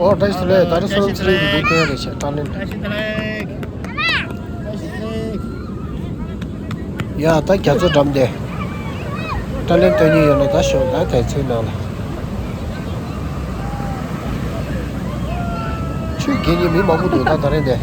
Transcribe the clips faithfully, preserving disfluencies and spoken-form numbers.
ཨོ་བཀྲ་ཤིས་བདེ་ལེགས། ད་རེས་སོ་ནམ་ཚེ་རིང་གི་འདི་སྟོན་རེད་བྱས་ཀྲ་ལེན། ཡ་ད་རྒྱ་མཚོ་འགྲམ་དེ། ཀྲ་ལེན་སྟོན་གྱི་ཡོད་ན་ད་ཞོག་ད་དེ་ཚོའི་ནང་ལ། ཆུ་རྒྱས་ནས་མི་མང་པོ་འདུག་ད་ད་རེས་འདི།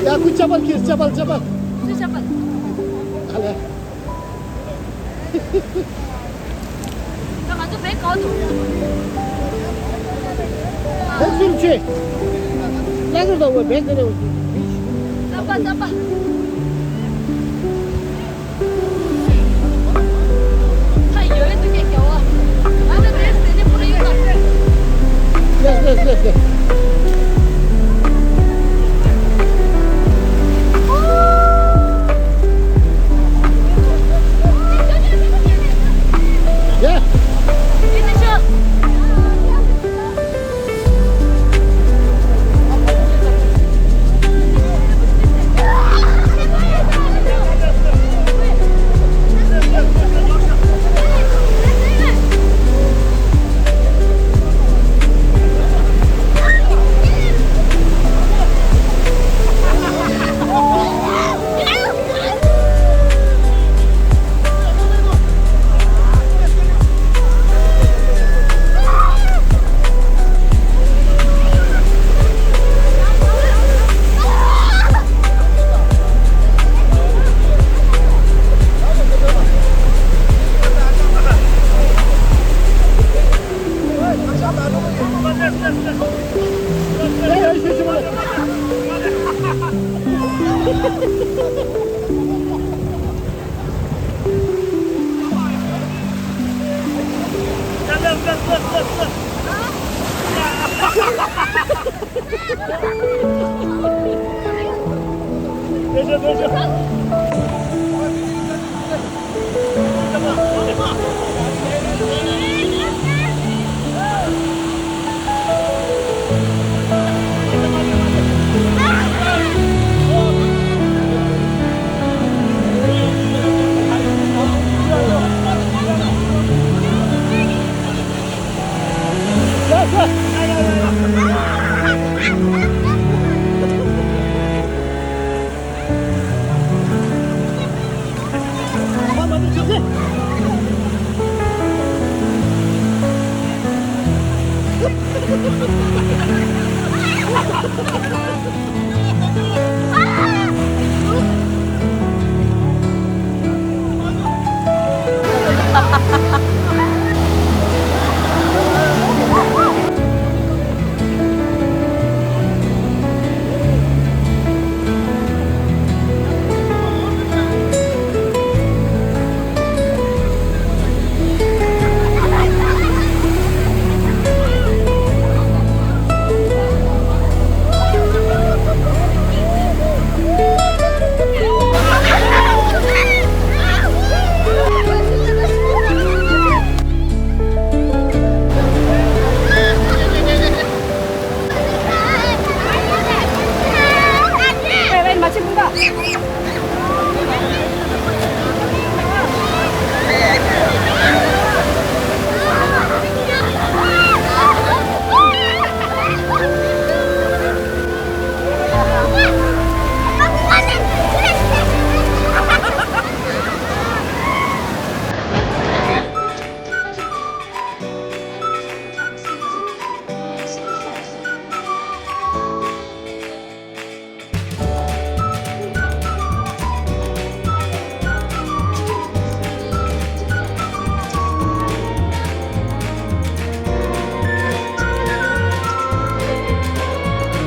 ཡ་ཁུ་ཅ་པལ་ཁྱེར་ཅ་པལ་ཅ་པལ། ཨ་ལེ། ད་ང་ཚོ་བེག་ག་པར་འདུག་བེག་སུམ་ཅུ། ལ་ཟེར་དང་བོ་བེག་དེ་རེད། རྩམ་པ་རྩམ་པ། ད་ཡོད་འདུག་གས་རྒྱལ་བ། ང་ཚོ་བེག་ཟེར་ནས་པུ་ར་ཡོད་ད། Yes, yes, yes, yes. Yeah.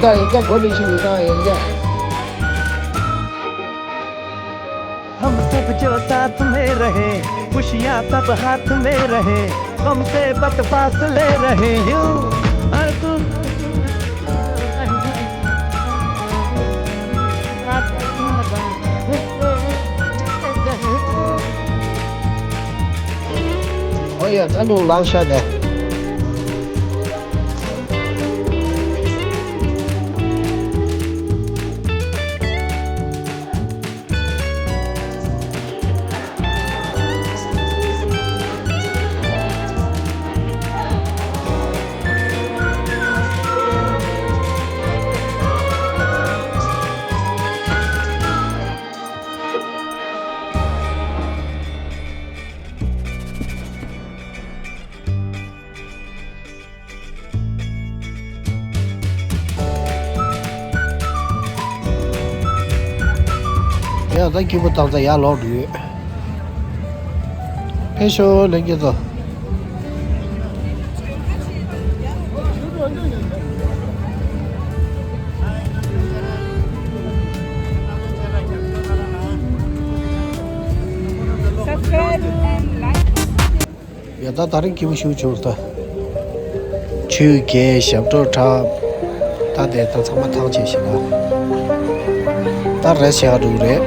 ད་ཡིན་ཀྱང་གོ་ལེ་ཤི་ཡིན་ཀྱང་ཡིན་ཀྱང་། हम सब जो साथ में रहे, खुशियाँ सब हाथ में रहे, गम से बस फासले रहे, यूं हर तू ཨོ་ཡ། ད་ལུང་ལངས་ཤག་དེ། ཡ། ད་སྐྱིད་པོ་བཏང་ད་ཡར་ལོག་འགྲོ་ཡོད། ཕེབས་ཤོག་ལྷན་རྒྱས་ཚོ། Subscribe and like. ཡ། ད་དེ་རིང་སྐྱིད་པོ་ཞེ་པོ་བྱུང་ད། ཆོས་རྒྱལ་ཞབས་བྲོ་འཁྲབ། ད་དེ་ད་ཚང་མ་ཐང་ཆད་ཤག་ལ། ད་རེས་བྱེད་ག་འགྲོ་གི་རེད།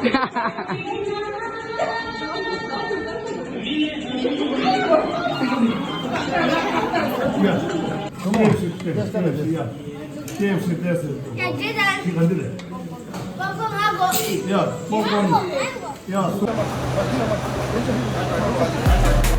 Yeah. Come on. K F C, K F C, yeah. K F C, that's it. Yeah, Jason. She can do that. Popcorn, I go. Yeah, popcorn. I go, I go. Yeah, so